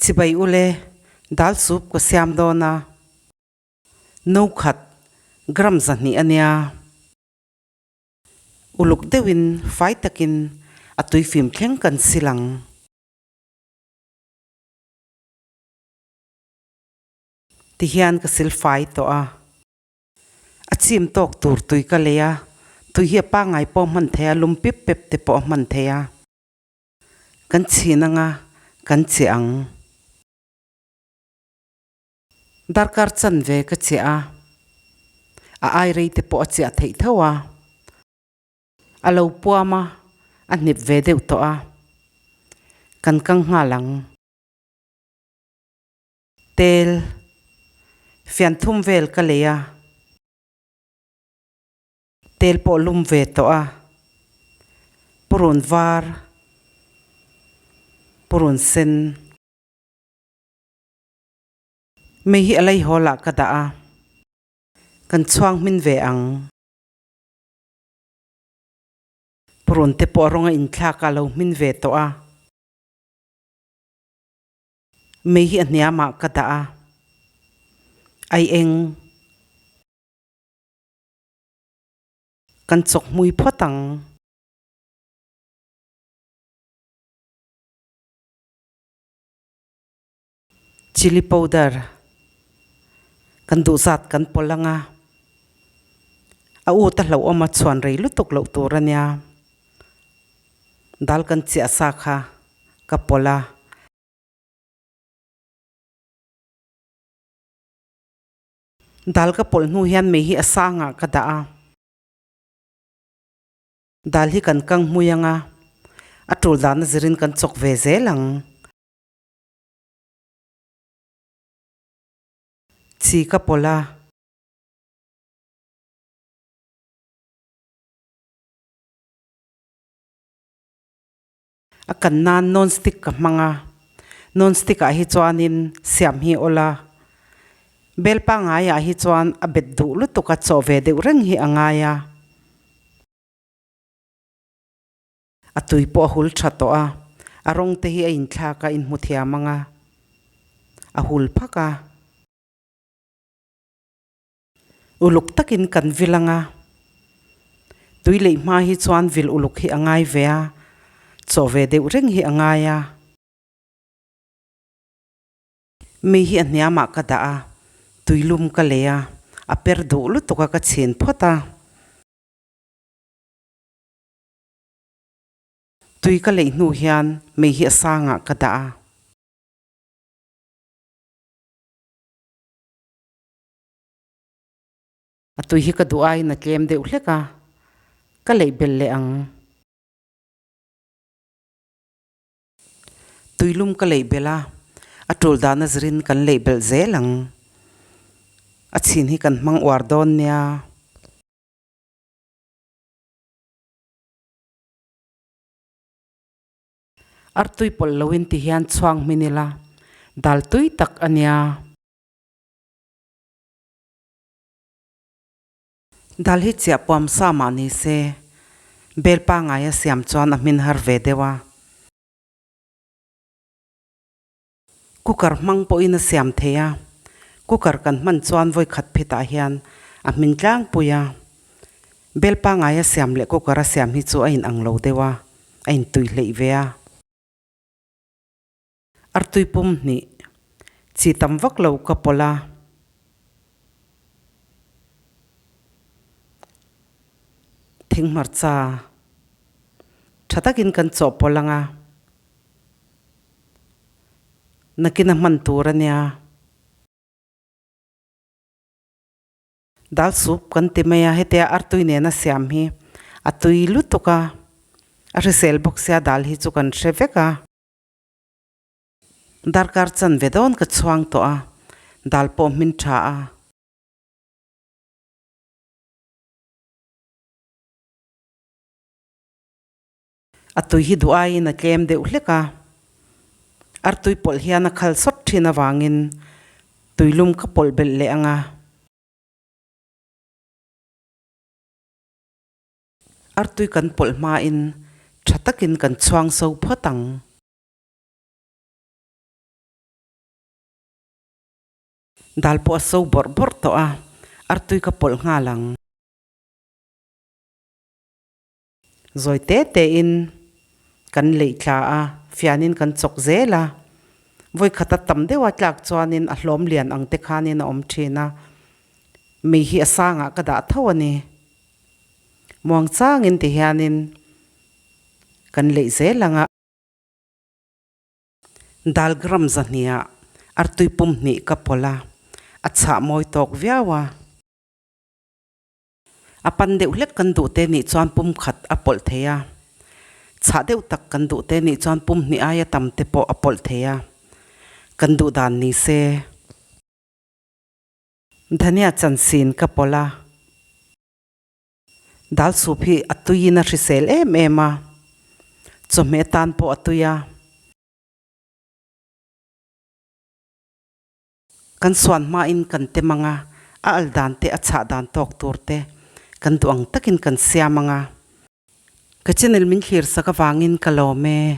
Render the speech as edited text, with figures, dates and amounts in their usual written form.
Chibai ule, dal soup ka siam dawn a. No khat, gram 200 a nia. Uluk deuhin, fai takin a tuifim thleng kan sil ang. Tihian ka sil fai tawh a. A chim tawk tur tui ka lei a, tui hi a pangngai pawh a hman thei a, lum pip pep te pawh a hman thei a. Kan chhin anga kan chiah ang. Darkar chanve ka chiah a, a ai rei te pawh a chiah theih tho a. A lo puam a, a hnip ve deuh tawh a. Kan kang nghal ang. Tel fian thum vel ka lei a. Tel pawh lum ve tawh a. Purun var, purun sen. Mei hi a lei hawl ah ka dah a. Kan chhuang hmin ve ang. Purun te pawh rawng a inthlak a lo hmin ve tawh a. Mei hi a hniam ah ka dah a. Ai eng. Kan chawk hmui phawt ang. Chilli powder kan duh zat kan pawlh ang a, a ut a hlauhawm a chhuan rei lutuk loh tur a nia. Dal kan chiah sa kha ka pawlh a. Dal ka pawlh hnu hian mei hi a sangah ka dah a. Dal hi kan kang hmui ang a, a tul dana zirin kan chawk ve zel ang. Chi ka pawlh a. A kan nan non stick ka hmang a, non stick ah hi chuanin siam hi awl a, bel pangngai ah hi chuan a bet duh lutuk a chaw ve deuh reng hi a ngai a. A tui pawh a hul tha tawh a, a rawng te hi a inthlak a inhmu thiam ang a, a hul phak a. Uluk takin kan vil ang a, tui leih hma hi chuan vil uluk hi a ngai ve a, chaw ve deuh reng hi a ngai a. Mi hi a hniamah ka dah a, tuilum ka lei a, a per duh lutuk a ka chhin phawt a. Tui ka leih hnu hian mei hi a sangah ka dah a. A tui hi ka duh aiin a tlem deuh hlek a, ka leih belh leh ang. Tuilum ka leih belh a, a tul dana zirin kan leih belh zel ang. A chhin hi kan hmang uar dawn nia. Artui pawlh loin ti hian chhuang hmin ila dal tui tak a nia. Dal hi chiah puam sa mah ni se, bel pangngai a siam chuan a hmin har ve deuh a. Cooker hmang pawhin a siam thei a, cooker kan hman chuan vawi khat phitah hian a hmin tlangpui a. Bel pangngai a siam leh cooker a siam hi chu a inang lo deuh a, a intui hleih ve a. Artui pum hnih chi tam vak lo ka pawlh a. Thing hmarcha tha takin kan chawhpawlh ang a. Nakin a hman tur a nia. Dal soup kan ti mai a, hetia artui nena siam hi a tui lutuk a, a hrisel bawk sia dal hi chu kan hre vek a. Darkar chanve dawn ka chhuang tawh a, dal pawh hmin tha a. A tui hi duh aiin a tlem deuh hlek a, artui pawlh hian a khal sawt thin avangin tuilum ka pawlh belh leh ang a. Artui kan pawlh hmain tha takin kan chhuang so phawt ang. Dal pawh a so bawrh bawrh tawh a, artui ka pawlh nghal ang. Zawi te tein kan leih thla a, fianin kan chawk zel a. Vawi khata tam deuha tlak chuanin a hlawm lian ang te khanin a awm thin a, mei hi a sangah ka dah tho a ni. Muang changin ti hianin kan leih zel ang a. Dal gram zahniah artui pum hnih ka pawlh a, a chhah mawi tawk viau a. A pan deuh hlek kan duh te nih chuan pum khat a pawlh thei a, chhah deuh tak kan duh te nih chuan pum hnih aia tam te pawh a pawlh thei a, kan duh dan ni se. Dhania chansin ka pawlh a, dal soup hi a tuiin a hrisel em em a, chawhmeh tan pawh a tui a. Kan suan hmain kan tem ang a, a al dan te a chhah dan tawk tur te kan duh ang takin kan siam ang a. Ka channel min thlir sak avangin ka lawm e.